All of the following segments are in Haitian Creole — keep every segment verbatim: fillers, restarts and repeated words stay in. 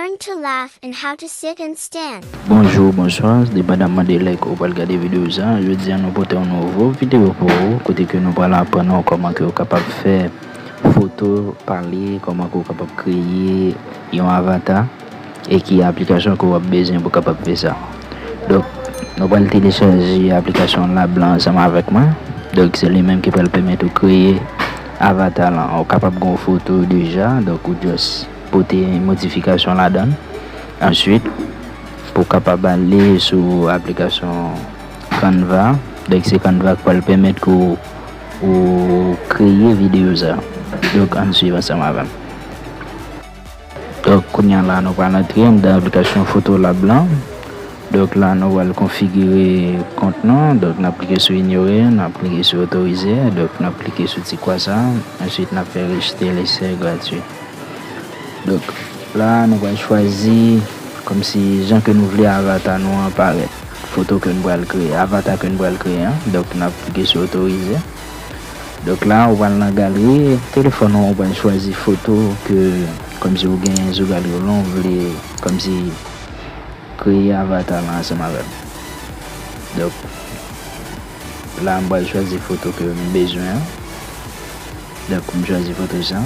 Learn to laugh and how to sit and stand. Bonjou, bonswa, depandaman de lè ke w pral gade videyo sa, jodi a nou pote yon nouvo videyo pou ou, kote ke nou pral aprann ou kòman ke w kapab fè foto, pale, kòman ke w kapab kreye yon avata, e ki aplikasyon ke w ap bezwen pou kapab fè sa. Donk, nou pral telechaje aplikasyon Labla ansanm avèk mwen. Donk, se li menm ki pral pèmèt ou kreye avata lan. Ou kapab gen yon foto deja, donk ou just pote modifikasyon ladan l. Answit, pou w kapab ale sou aplikasyon Canva, donk se Canva k pral pèmèt ke w, ou kreye videyo sa. Donk, ann swiv ansanm avè m. Donk, kounye a la, nou pral antre anndan aplikasyon Foto Lab lan. Donk, la, nou pral konfigire kont nou. Donk, n ap klike sou inyore, n ap klike sou otorize. Donk, n ap klike sou ti kwa sa. Answit, n ap fè rejte lesè gratui. Donk, la, nou pral chwazi kòmsi jan ke nou vle avata nou an parèt. Foto ke nou pral kreye, avata ke nou pral kreye an. Donk, n ap klike sou otorize. Donk, la, ou pral nan galri telefòn ou, ou pral chwazi foto ke, kòmsi ou genyen sou galri w lan, ou vle, kòmsi, kreye avata lan ansanm avè m. Donk, la, m pral chwazi foto ke m bezwen an. Donk, m chwazi foto sa.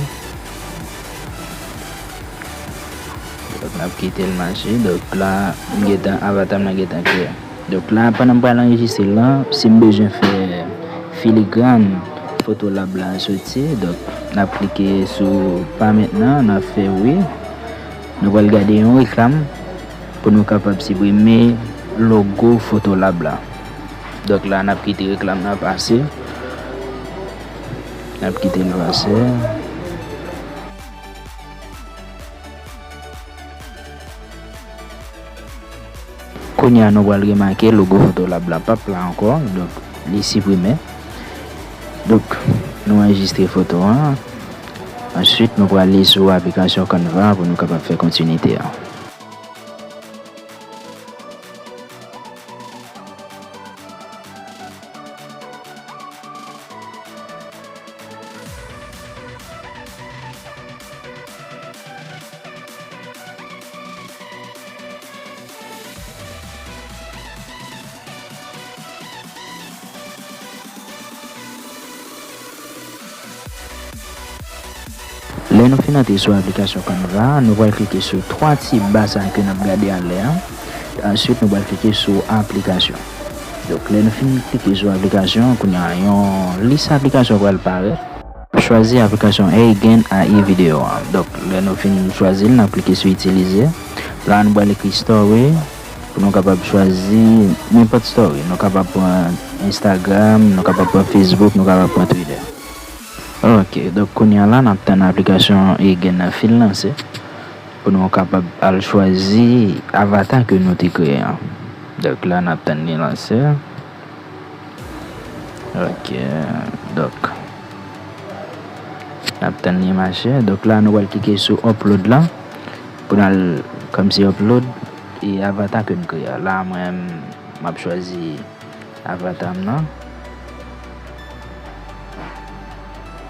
Donk, n ap kite l mache. Donk, la, m gentan, avata m nan gentan kreye. Donk, la, pandan m pral anrejistre l lan, si m bezwen fè filigran Foto Lab la soti, donk, n ap klike sou pa mentnan, n ap fè wi. Nou pral gade yon reklam pou nou kapab siprime logo Foto Lab la. Donk, la, n ap kite reklam nan pase. N ap kite l pase. Kounye a, nou pral remake logo Foto Lab la p ap la ankò, donk, li siprime. Donk, nou anrejistre foto an. Answit, nou prale sou aplikasyon Canva pou nou kapab fè kontinite a. Lè nou fin antre sou aplikasyon Canva, nou pral klike sou twa ti ba sa ke n ap gade anlè a. Answit, nou pral klike sou aplikasyon. Donk, lè nou fin klike sou aplikasyon, kounye a yon lis aplikasyon pral parèt. Chwazi aplikasyon Heygen A I Video an. Donk, lè nou fin chwazi l, n ap klike sou itilize. La, nou pral ekri story pou nou kapab chwazi nenpòt story. Nou kapab pran Instagram, nou kapab pran Facebook, nou kapab pran Twitter. Ok, donk kounye a la, n ap tann aplikasyon Heygen nan fin lanse pou nou kapab al chwazi avata ke nou te kreye an. Donk la, n ap tann li lanse. Ok, donk. N ap tann li mache. Donk la, nou pral klike sou upload la. Pou n al, kòmsi upload, e avata ke n kreye a. La, mwen, m ap chwazi avata m nan.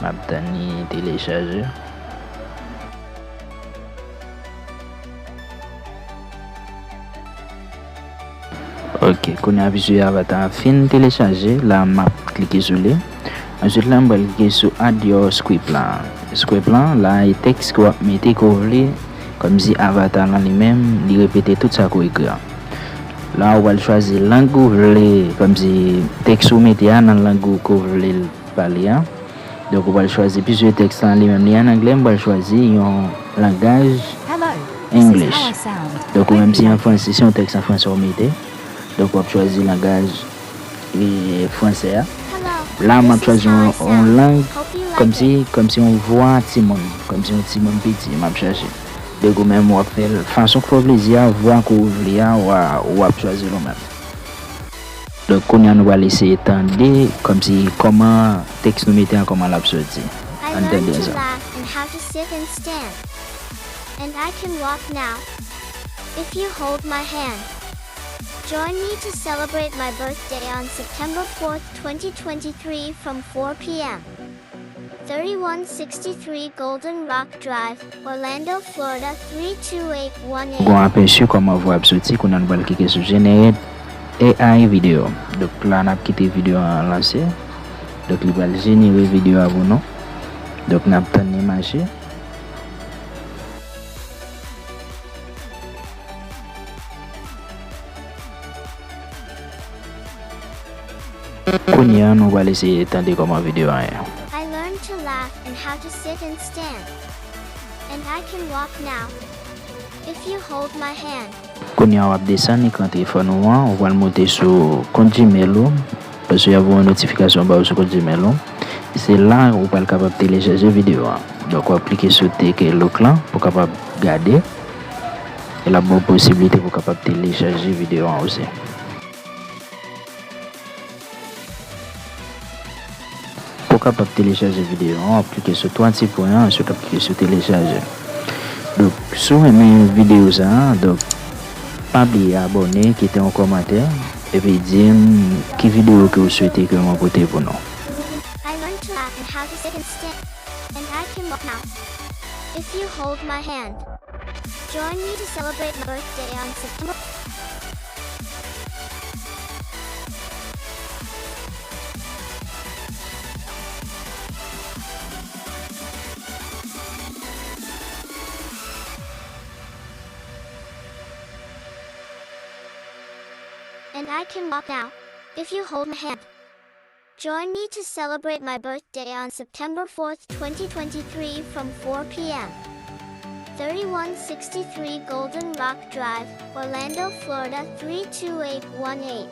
M ap tann li telechaje. Ok, kounye a, piske avata an fin telechaje, la m ap klike sou li. Answit la, m pral klike sou Add Your Script la. Script lan, la e tèks ke w ap mete ke w vle, kòmsi avata lan li menm, li repete tout sa ke w ekri a. La, ou pral chwazi lang ou vle, kòmsi tèks ou mete a nan lang ou ke w vle l pale a. Donk, ou pral chwazi, piske tèks lan li menm li an anglè, m pral chwazi yon langaj English. Donk, ou menm si an franse, se yon tèks an franse ou mete. Donk, w ap chwazi langaj e, franse a. La, m ap chwazi yon, yon lang kòmsi, kòmsi yon vwa timoun, kòmsi yon timoun piti, m ap chache. Donk, ou menm, w ap fè l fason k fè w plezi a, vwa ke w vle a, w a, w ap chwazi l ou menm. Donk, kounye a, nou pral eseye tande kòmsi kòman tèks nou mete an, kòman l ap soti. Ann tande ansanm. And I can walk now. If you hold my hand, join me to celebrate my birthday on September fourth, twenty twenty-three, from four p.m. thirty-one sixty-three Golden Rock Drive, Orlando, Florida three two eight one eight. Gon apèsi kòman vwa ap soti, kounye a nou pral klike sou Generate A I video. Donk la n ap kite videyo a lanse. Donk li pral jenere videyo a pou nou. Donk n ap tann li mache. Kounye a nou pral eseye tande kòman videyo a ye. I learned to laugh and how to sit and stand. And I can walk now. If you hold my hand. Kounye a w ap desann ekran telefòn ou an, ou pral monte sou kont Gmail ou, paske y ap voye yon notifikasyon ba ou sou kont Gmail ou. Se la ou pral kapab telechaje videyo a. Donk w ap klike sou Take a Look lan pou w kapab gade. E l ap ba w posiblite pou w kapab telechaje videyo a osi. Pou w kapab telechaje videyo an, w ap klike sou twa ti pwen an, answit w ap klike sou telechaje. Donk, si w renmen videyo sa a, donk, pa bliye abòne, kite yon kòmantè, epi di m ki videyo ke w swete ke mwen pote pou nou. I learned to laugh and how to sit and stand. And I can walk now. If you hold my hand. Join me to celebrate my birthday on September. And I can walk now. If you hold my hand. Join me to celebrate my birthday on September fourth, twenty twenty-three from four p.m. thirty-one sixty-three Golden Rock Drive, Orlando, Florida three two eight one eight.